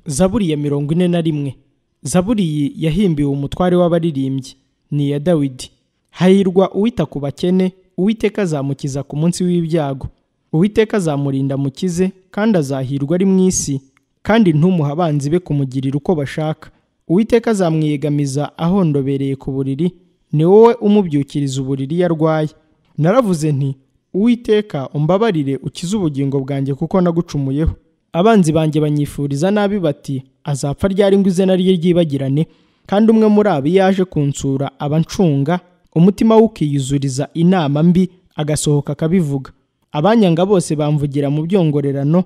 Zaburi ya 41. Zaburi yahimbiwe umutware w'abaririmbyi, ni iya Dawidi. Hahirwa uwita ku bakene, Uwiteka azamukiza ku munsi w'ibyago. Uwiteka azamurinda mukize, kandi azahirwa ari mu isi, kandi ntumuha abanzi be kumugirira uko bashaka. Uwiteka azamwiyegamiza ahondobereye ku buriri, ni wowe umubyukiriza uburiri yarwaye. Naravuze nti, Uwiteka umbabarire ukize ubugingo bwanjye kuko nagucumuyeho. Abanzi banjye banyifuriza nabi bati, azapfa ryari ngo izina rye ryibagirane? Kandi umwe muri abo yaje kunsura abancunga, umutima wukiyuzuriza inama mbi, agasohoka akabivuga. Abanyanga bose bamvugira mu byongorerano,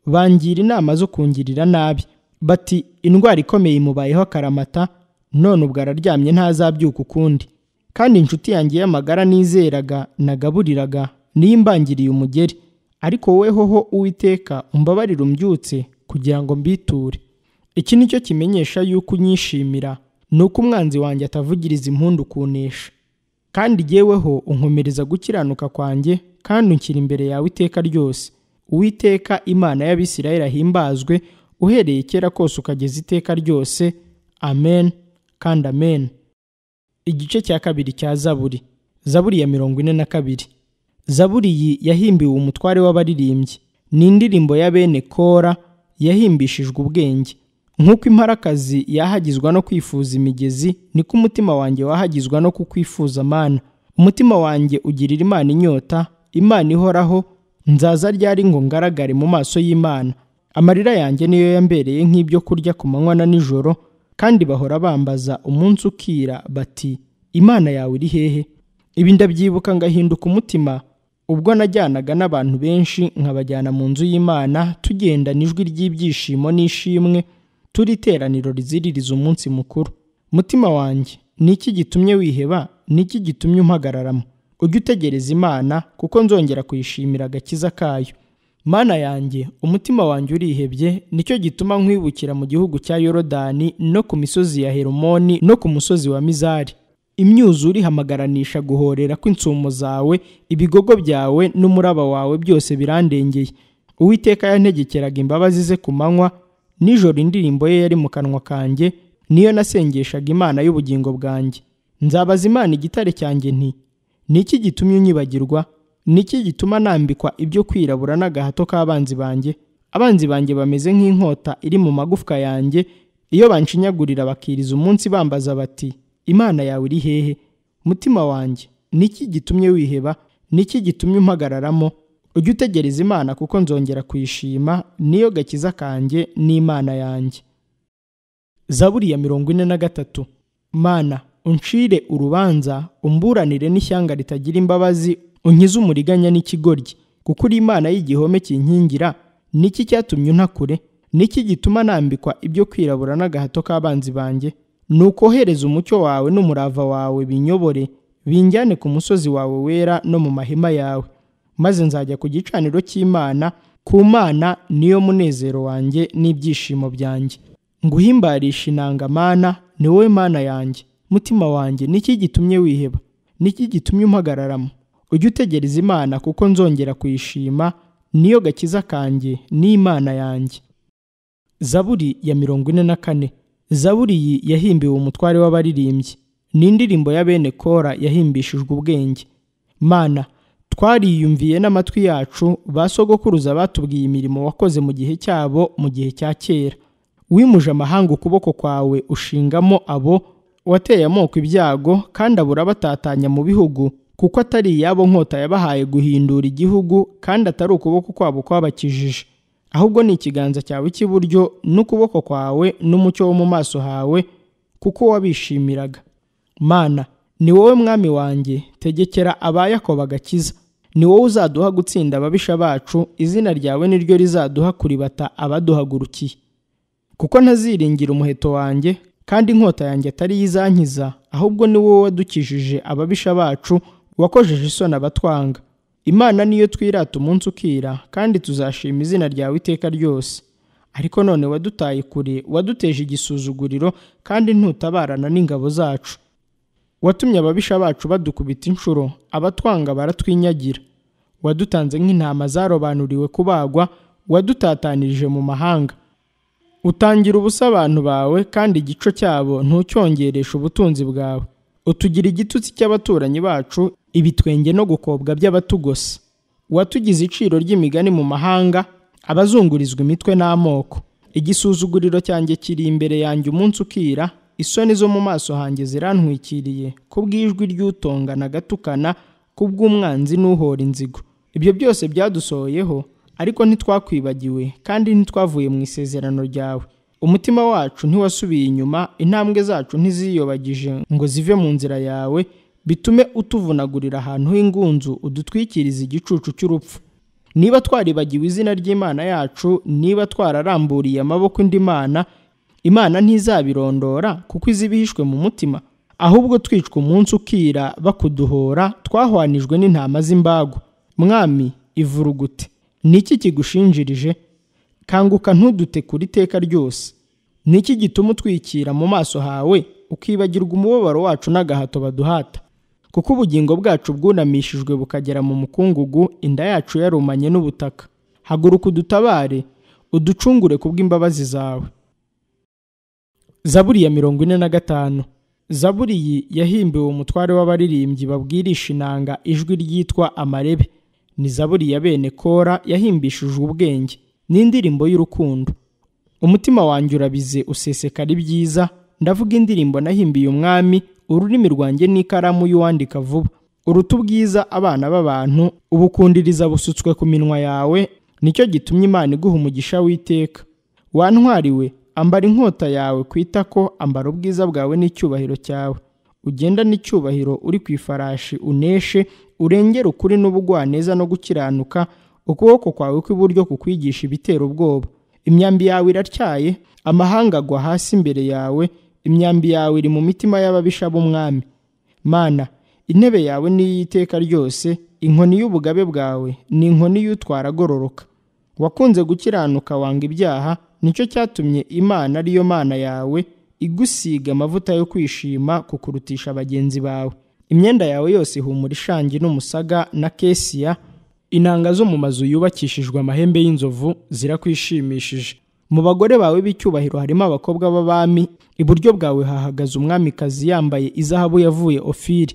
bangira inama zo kungirira nabi. Bati, indwara ikomeye imubayeho akaramata, none ubwo araryamye ntazabyuka ukundi. Kandi inshuti yanjye y'amagara nizeraga nagaburiraga, niyo imbangiriye umugeri. Ariko wowe hoho Uwiteka umbabarire umbyutse kugira ngo mbiture. Iki nicyo kimenyesha yuko unyishimira, nuko umwanzi wanjye atavugiriza impundu kunesha. Kandi jyeweho unkomereza gukiranuka kwanjye, kandi unshyira imbere yawe iteka ryose. Uwiteka Imana y'Abisirayeli ahimbazwe, uhereye kera kose ukageza iteka ryose. Amen kandi amen. Igice cya kabiri cya Zaburi. Zaburi ya 42. Zaburi yahimbiwe umutware w'abaririmbyi, ni indirimbo ya bene Kora yahimbishijwe ubwenge. Nk'uko imparakazi yahagizwa no kwifuza imigezi, niko umutima wanjye wahagizwa no kukwifuza Mana. Umutima wanjye ugirira Imana inyota, Imana ihoraho, nzaza ryari ngo ngaragare mu maso y'Imana. Amarira yanjye niyo yambereye nk'ibyo kurya ku manywa na nijoro, kandi bahora bambaza umunsi ukira bati, Imana yawe iri hehe? Ibi ndabyibuka ngahinduka umutima, ubwo najyanaga n'abantu benshi nkabajyana mu nzu y'Imana, tugendana ijwi ry'ibyishimo n'ishimwe, turi iteraniro riziririza umunsi mukuru. Mutima wanjye, ni iki gitumye wiheba? Ni iki gitumye umpagararamo? Ujye utegereza Imana, kuko nzongera kuyishimira agakiza kayo. Mana yanjye, umutima wanjye urihebye, nicyo gituma nkwibukira mu gihugu cya Yorodani no ku misozi ya Herumoni no ku musozi wa Mizari. Imyuzure ihamagaranisha guhorera kw'insumo zawe, ibigogo byawe n'umuraba wawe byose birandengeye. Uwiteka yantegekeraga imbabazi ze ku manywa, nijoro indirimbo ye yari mu kanwa kanjye, niyo nasengeshaga Imana y'ubugingo bwanjye. Nzabaza Imana igitare cyanjye nti, ni iki gitumye unyibagirwa? Ni iki gituma nambikwa ibyo kwirabura n'agahato k'abanzi banjye? Abanzi banjye bameze nk'inkota iri mu magufwa yanjye, iyo banshinyagurira bakiriza umunsi bambaza bati, Imana yawe iri hehe? Mutima wanjye, ni iki gitumye wiheba? Ni iki gitumye umpagararamo? Ujye utegereza Imana kuko nzongera kuyishima, niyo gakiza kanjye n'Imana yanjye. Zaburi ya 43. Mana, uncire urubanza, umburanire n'ishyanga ritagira imbabazi, unkize umuriganya n'ikigoryi. Kuko uri Imana y'igihome kinkingira, niki cyatumye untakure? Niki gituma nambikwa ibyo kwirabura n'agahato k'abanzi banjye? Nuko ohereza umucyo wawe n'umurava wawe binyobore, binjyane ku musozi wawe wera no mu mahema yawe. Maze nzajya ku gicaniro cy'Imana, ku Mana niyo munezero wanjye n'ibyishimo byanjye. Nguhimbarisha inanga Mana, ni wowe Mana yanjye. Mutima wanjye, niki gitumye wiheba? Niki gitumye umpagararamo? Ujye utegereza Imana kuko nzongera kuyishima, niyo gakiza kanjye n'Imana yanjye. Zaburi ya 44. Zaburi yahimbiwe umutware w'abaririmbyi, ni indirimbo ya bene Kora yahimbishijwe ubwenge. Mana, twariyumviye n'amatwi yacu, ba sogokuruza batubwiye imirimo wakoze mu gihe cyabo, mu gihe cya kera. Wimuje amahanga ukuboko kwawe ushingamo abo, wateye amoko ibyago, kandi abura batatanya mu bihugu, kuko atari iyabo nkota yabahaye guhindura igihugu, kandi atari ukuboko kwabo kwabakijije. Ahubwo ni ikiganza cyawe cy'iburyo n'ukuboko kwawe n'umucyo wo mu maso hawe, kuko wabishimiraga. Mana, ni wowe mwami wanjye, tegekera aba Yakobo agakiza. Ni wowe uzaduha gutsinda ababisha bacu, izina ryawe niryo rizaduha kuribata abaduhagurukiye. Kuko ntaziringira umuheto wanjye, kandi inkota yanjye atari izankiza, ahubwo ni wowe wadukijije ababisha bacu, wakojeje isoni abatwanga. Imana niyo twirata umunsi ukira, kandi tuzashima izina ryawe iteka ryose. Ariko none wadutaye kure, waduteje igisuzuguriro, kandi ntutabarana n'ingabo zacu. Watumye ababisha bacu badukubita inshuro, abatwanga baratwinyagira. Wadutanze nk'intama zarobanuriwe kubagwa, wadutatanirije mu mahanga. Utangira ubusa abantu bawe, kandi igico cyabo ntucyongeresha ubutunzi bwawe. Utugira igitutsi cy'abaturanyi bacu, ibitwenge no gukobwa by'abatugose. Watugize iciro ry'imigani mu mahanga, abazungurizwa imitwe n'amoko. Igisuzuguriro cyanjye kiri imbere yanjye umunsi ukira, isoni zo mu maso hanjye zirantwikiriye, kubw'ijwi ry'utongana agatukana, kubw'umwanzi n'uhora inzigo. Ibyo byose byadusohoyeho, ariko ntitwakwibagiwe, kandi ntitwavuye mu isezerano ryawe. Umutima wacu ntiwasubiye inyuma, intambwe zacu ntiziyobagije ngo zive mu nzira yawe, bitume utuvunagurira ahantu h'ingunzu, udutwikiriza igicucu cy'urupfu. Niba twaribagiwe izina ry'Imana yacu, niba twararamburiye amaboko indi mana, Imana ntizabirondora kuko izi ibihishwe mu mutima. Ahubwo twicwa umunsi ukira bakuduhora, twahwanijwe n'intama z'imbago. Mwami, ivurugute, niki kigushinjirije? Kanguka ntudute kuri iteka ryose. Niki gituma utwikira mu maso hawe, ukibagirwa umubabaro wacu n'agahato baduhata? Kuko ubugingo bwacu bwunamishijwe bukagera mu mukungugu, inda yacu yarumanye n'ubutaka. Haguruka udutabare, uducungure kubw'imbabazi zawe. Zaburi ya 45. Zaburi iyi yahimbiwe umutware w'abaririmbyi babwirisha inanga ijwi ryitwa amarebe. Ni zaburi ya bene Kora yahimbishijwe ubwenge, n'indirimbo y'urukundo. Umutima wanjye urabize usesekara ibyiza, ndavuga indirimbo nahimbiye umwami, ururimi rwanjye n'ikaramu y'uwandika vuba. Uruta ubwiza abana b'abantu, ubukundiriza busutswe ku minwa yawe, nicyo gitumye Imana iguha umugisha w'iteka. Wantwariwe, ambara inkota yawe ku itako, ambara ubwiza bwawe n'icyubahiro cyawe. Ugenda n'icyubahiro uri ku ifarashi uneshe, urengere ukuri n'ubugwaneza no gukiranuka, ukuboko kwawe kw'iburyo kukwigisha ibitera ubwoba. Imyambi yawe iratyaye, amahanga agwa hasi imbere yawe, imyambi yawe iri mu mitima y'ababisha b'umwami. Mana, intebe yawe ni iy'iteka ryose, inkoni y'ubugabe bwawe ni inkoni y'utwara agororoka. Wakunze gukiranuka wanga ibyaha, nicyo cyatumye Imana ariyo Mana yawe igusiga amavuta yo kwishima kukurutisha bagenzi bawe. Imyenda yawe yose ihumura ishangi n'umusaga na kesiya, inanga zo mu mazu yubakishijwe amahembe y'inzovu zirakwishimishije. Mu bagore bawe b'icyubahiro harimo abakobwa b'abami, iburyo bwawe hahagaze umwamikazi yambaye izahabu yavuye Ofiri.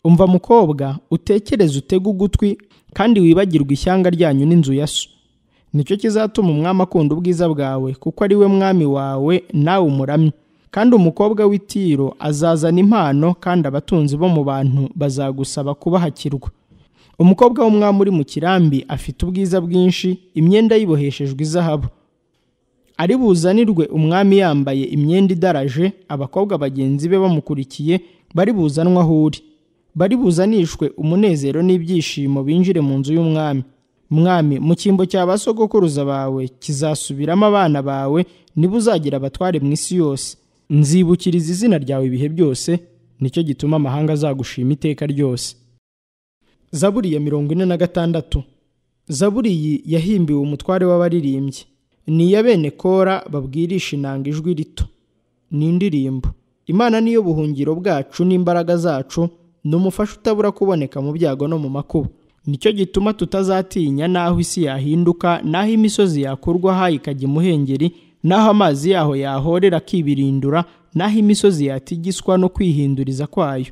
Umva mukobwa, utekereze utege ugutwi, kandi wibagirwe ishyanga ryanyu n'inzu ya so. Nicyo kizatuma umwami akunda ubwiza bwawe, kuko ari we mwami wawe nawe umuramye. Kandi umukobwa w'i Tiro azazana impano, kandi abatunzi bo mu bantu bazagusaba kubahakirwa. Umukobwa w'umwami uri mu kirambi afite ubwiza bwinshi, imyenda yiboheshejwe izahabu. Ari buzanirwe umwami yambaye imyenda idaraje, abakobwa bagenzi be bamukurikiye bari buzanwa aho uri. Bari buzanishwe umunezero n'ibyishimo binjire mu nzu y'umwami. Mwami, mu cyimbo cya basogokuruza bawe kizasubiramo abana bawe, niba uzagira abatware mu isi yose. Nzibukiriza izina ryawe ibihe byose, nicyo gituma amahanga azagushima iteka ryose. Zaburi ya 46. Zaburi iyi yahimbiwe umutware w'abaririmbyi, ni iya bene Kora babwirisha inanga ijwi rito. Ni indirimbo. Imana niyo buhungiro bwacu n'imbaraga zacu, ni umufasha utabura kuboneka mu byago no mu makuba. Nicyo gituma tutazatinya naho isi yahinduka, naho imisozi yakurwa ha ikajya imuhengeri, naho amazi yaho yahorera akibirindura, naho imisozi yatigiswa no kwihinduriza kwayo.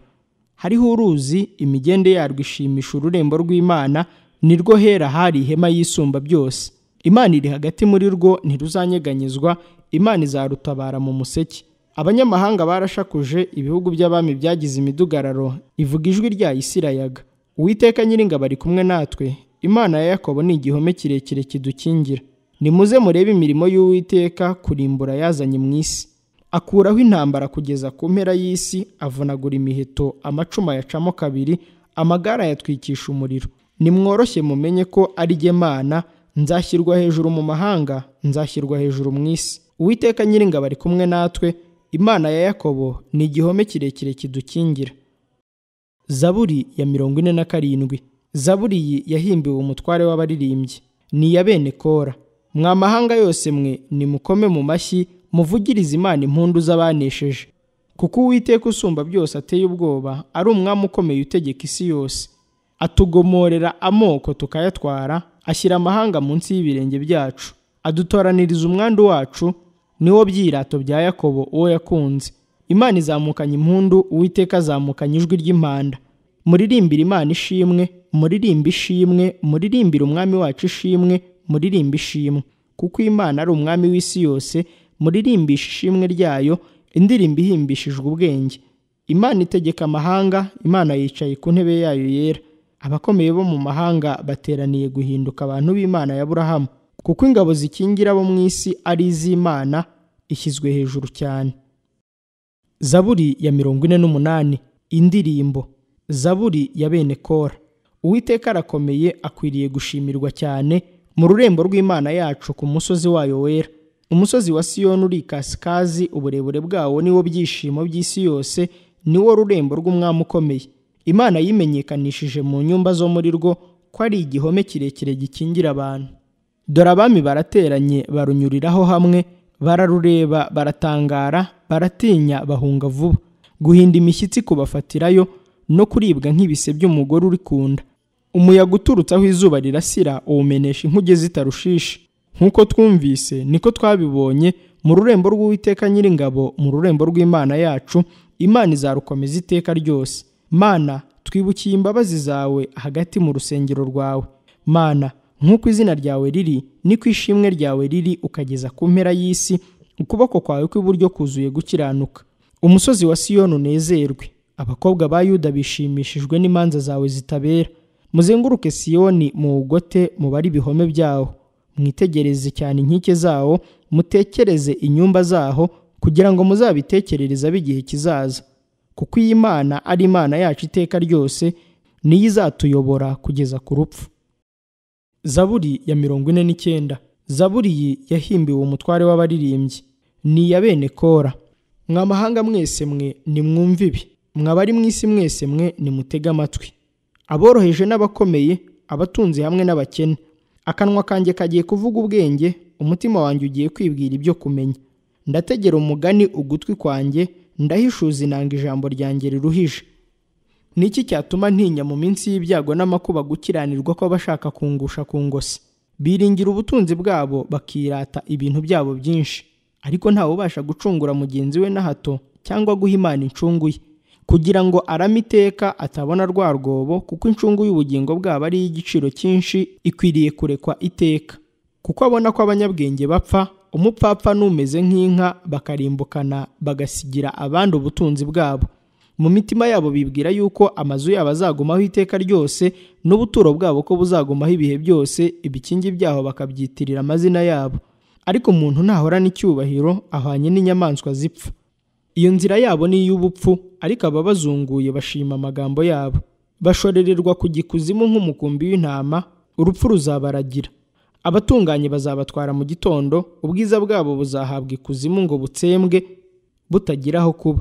Hariho uruzi, imigende yarwo ishimisha ururembo rw'Imana, nirwo hera hari ihema y'isumba byose. Imana iri hagati muri rwo ntiruzanyeganyezwa, Imana izarutabara mu museke. Abanyamahanga barashakuje, ibihugu by'abami byagize imidugararo, ivuga ijwi rya Isirayaga. Uwiteka Nyiringabo ari kumwe natwe, Imana ya Yakobo ni igihome kirekire kidukingira. Nimuze murebe imirimo y'Uwiteka, kurimbura yazanye mu isi. Akuraho intambara kugeza ku mpera y'isi, avunagura imiheto, amacuma yacamo kabiri, amagara yatwikisha umuriro. Nimworoshye mumenye ko ari jye Mana, nzashyirwa hejuru mu mahanga, nzashyirwa hejuru mu isi. Uwiteka Nyiringabo ari kumwe natwe, Imana ya Yakobo ni igihome kirekire kidukingira. Zaburi ya 47. Zaburi iyi yahimbiwe umutware w'abaririmbyi, ni iya bene Kora. Mwa mahanga yose mwe, nimukome mu mashyi, muvugirize Imana impundu z'abanesheje. Kuko Uwiteka usumba byose ateye ubwoba, ari umwami ukomeye utegeka isi yose. Atugomorera amoko tukayatwara, ashyira amahanga munsi y'ibirenge byacu. Adutoraniriza umwandu wacu, Niwo byirato bya Yakobo uwo yakunze. Imana izamukanye impundu, Uwiteka azamukanye ijwi ry'impanda. Muririmbire Imana ishimwe, muririmbe ishimwe, muririmbire Umwami wacu ishimwe, muririmbe ishimwe. Kuko Imana ari Umwami w'isi yose, muririmbishe ishimwe ryayo, indirimbo ihimbishijwe ubwenge. Imana itegeka amahanga, Imana yicaye ku ntebe yayo yera. Abakomeye bo mu mahanga bateraniye guhinduka abantu b'Imana ya Aburahamu. Kuko ingabo zikingira abo mu isi ari iz'Imana, ishyizwe hejuru cyane. Zaburi ya 48, indirimbo. Zaburi ya bene Kora. Uwiteka arakomeye, akwiriye gushimirwa cyane mu rurembo rw'Imana yacu ku musozi wayo wera. Umusozi wa Siyoni uri ikasikazi, uburebure bwawo niwo byishimo by'isi yose, niwo rurembo rw'umwami ukomeye. Imana yimenyekanishije mu nyumba zo muri rwo ko ari igihome kirekire gikingira abantu. Dore abami barateranye barunyuriraho hamwe, bararureba baratangara, baratinya bahunga vuba. Guhinda imishyitsi kubafatirayo no kuribwa nk'ibise by'umugore uri kunda. Umuyaga uturutse aho izuba rirasira uwumenesha inkuge zitarushishi. Nk'uko twumvise niko twabibonye mu rurembo rw'Uwiteka Nyiringabo, mu rurembo rw'Imana yacu, Imana izarukomeza iteka ryose. Mana, twibukiye imbabazi zawe hagati mu rusengero rwawe. Mana, nk'uko izina ryawe riri, niko ishimwe ryawe riri ukageza ku mpera y'isi, ukuboko kwawe kw'iburyo kuzuye gukiranuka. Umusozi wa Siyoni unezerwe, abakobwa ba Yuda bishimishijwe n'imanza zawe zitabera. Muzenguruke Siyoni muwugote, mubare ibihome byawo, mwitegereze cyane inkike zawo, mutekereze inyumba zaho, kugira ngo muzabitekerereze ab'igihe kizaza. Kuko iyi Imana ari Imana yacu iteka ryose, niyo izatuyobora kugeza ku rupfu. Zaburi ya 49. Zaburi iyi yahimbiwe umutware w'abaririmbyi, ni iya bene Kora. Mwa mahanga mwese mwe nimwumve ibi, mwabari mu isi mwese mwe nimutege amatwi. Aboroheje n'abakomeye, abatunzi hamwe n'abakene. Akanwa kanjye kagiye kuvuga ubwenge, umutima wanjye ugiye kwibwira ibyo kumenya. Ndategera umugani ugutwi kwanjye, ndahishuza inanga ijambo ryanjye riruhije. Niki cyatuma ntinya mu minsi y'ibyago n'amakuba gukiranirwa kw'abashaka kungusha ku ngose? Biringira ubutunzi bwabo, bakirata ibintu byabo byinshi. Ariko ntawe ubasha gucungura mugenzi we na hato, cyangwa guha Imana incungu ye, kugira ngo arame iteka atabona rwa rwobo, kuko incungu y'ubugingo bwabo ari iy'igiciro cyinshi, ikwiriye kurekwa iteka. Kuko abona ko abanyabwenge bapfa, umupfapfa n'umeze nk'inka bakarimbukana, bagasigira abandi ubutunzi bwabo. Mu mitima yabo bibwira yuko amazu yabo azagumaho iteka ryose, n'ubuturo bwabo ko buzagumaho ibihe byose, ibikingi byaho bakabyitirira amazina yabo. Ariko umuntu ntahorana icyubahiro, ahwanye n'inyamaswa zipfa. Iyo nzira yabo ni iy'ubupfu, ariko ababazunguye bashima amagambo yabo. Bashorererwa kujya ikuzimu nk'umukumbi w'intama, urupfu ruzabaragira. Abatunganye bazabatwara mu gitondo, ubwiza bwabo buzahabwa ikuzimu ngo butsembwe, butagira aho kuba.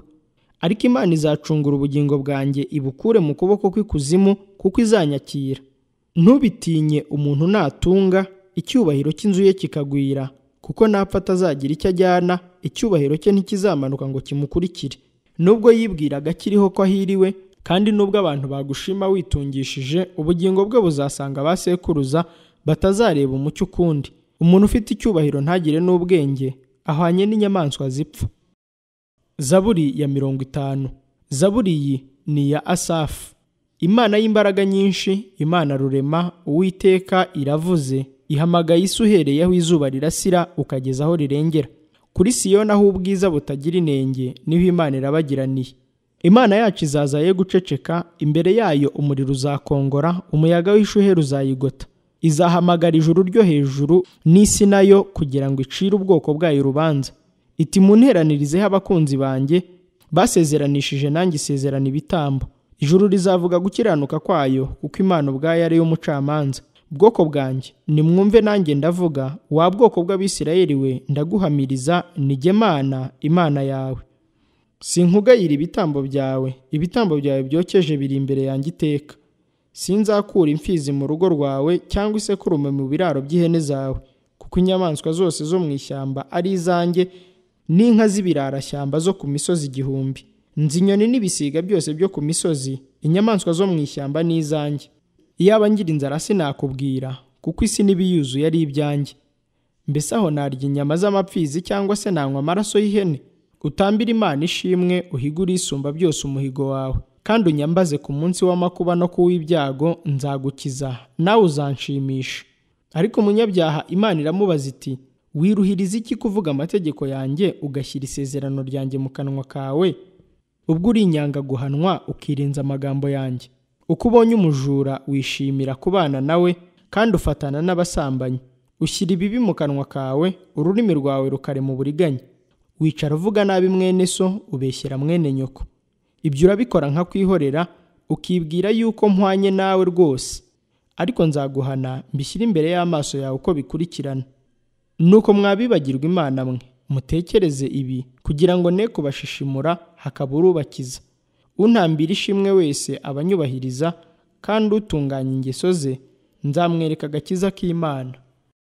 Ariko Imana izacungura ubugingo bwanjye ibukure mu kuboko kw'ikuzimu, kuko izanyakira. Ntubitinye umuntu natunga, icyubahiro cy'inzu ye kikagwira, kuko napfa atazagira icyo ajyana, icyubahiro cye ntikizamanuka ngo kimukurikire. Nubwo yibwiraga akiriho ko ahiriwe, kandi nubwo abantu bagushima witungishije, ubugingo bwe buzasanga abasekuruza batazareba umucyo ukundi. Umuntu ufite icyubahiro ntagire n'ubwenge, ahwanye n'inyamaswa zipfa. Zaburi ya 50. Zaburi iyi ni iya Asafu. Imana y'imbaraga nyinshi, Imana rurema, Uwiteka iravuze, ihamagaye isi uhereye aho izuba rirasira ukageza aho rirengera. Kuri Siyoni aho ubwiza butagira inenge, niho Imana irabagiraniye. Imana yacu izaza ye guceceka, imbere yayo umuriro uzakongora, umuyaga w'ishuheri uzayigota. Izahamagara ijuru ryo hejuru n'isi nayo, kugira ngo icire ubwoko bwayo urubanza. Iti munteranirizeho abakunzi banjye, basezeranishije nanjye isezerana ibitambo. Ijuru rizavuga gukiranuka kwayo, kuko Imana ubwayo ari yo mucamanza. Bwoko bwanjye, nimwumve nanjye ndavuga, wa bwoko bw'Abisirayeli we, ndaguhamiriza, nijye Mana, Imana yawe. Sinkugayira ibitambo byawe, ibitambo byawe byokeje biri imbere yanjye iteka. Sinzakura imfizi mu rugo rwawe, cyangwa isekurume mu biraro by'ihene zawe, kuko inyamaswa zose zo mu ishyamba ari izanjye, n'inka z'ibirarashyamba zo ku misozi 1000. Nzi inyoni n'ibisiga byose byo ku misozi, inyamaswa zo mu ishyamba ni izanjye. Iyaba ngira inzara sinakubwira, kuko isi n'ibiyuzuye ari ibyanjye. Mbese aho narya inyama z'amapfizi cyangwa se nanywa amaraso y'ihene? Utambire Imana ishimwe, uhigure Isumba byose umuhigo wawe. Kandi unyambaze ku munsi w'amakuba no ku w'ibyago, nzagukiza nawe uzanshimisha. Ariko umunyabyaha Imana iramubaza iti, wiruhiriza iki kuvuga amategeko yanjye, ugashyira isezerano ryanjye mu kanwa kawe, ubwo uri inyanga guhanwa ukirenza amagambo yanjye? Uko ubonye umujura wishimira kubana nawe, kandi ufatana n'abasambanyi. Ushyira ibibi mu kanwa kawe, ururimi rwawe rukarema uburiganya. Wicara uvuga nabi mwene so, ubeshyera mwene nyoko. Ibyo urabikora nka kwihorera, ukibwira yuko mpwanye nawe rwose. Ariko nzaguhana mbishyire imbere y'amaso yawe uko bikurikirana. Nuko mwabibagirwa Imana mwe, mutekereze ibi, kugira ngo ne kubashishimura hakaba urubakiza. Untambira ishimwe wese abanyubahiriza, kandi utunganya ingeso ze, nzamwereka agakiza k'Imana.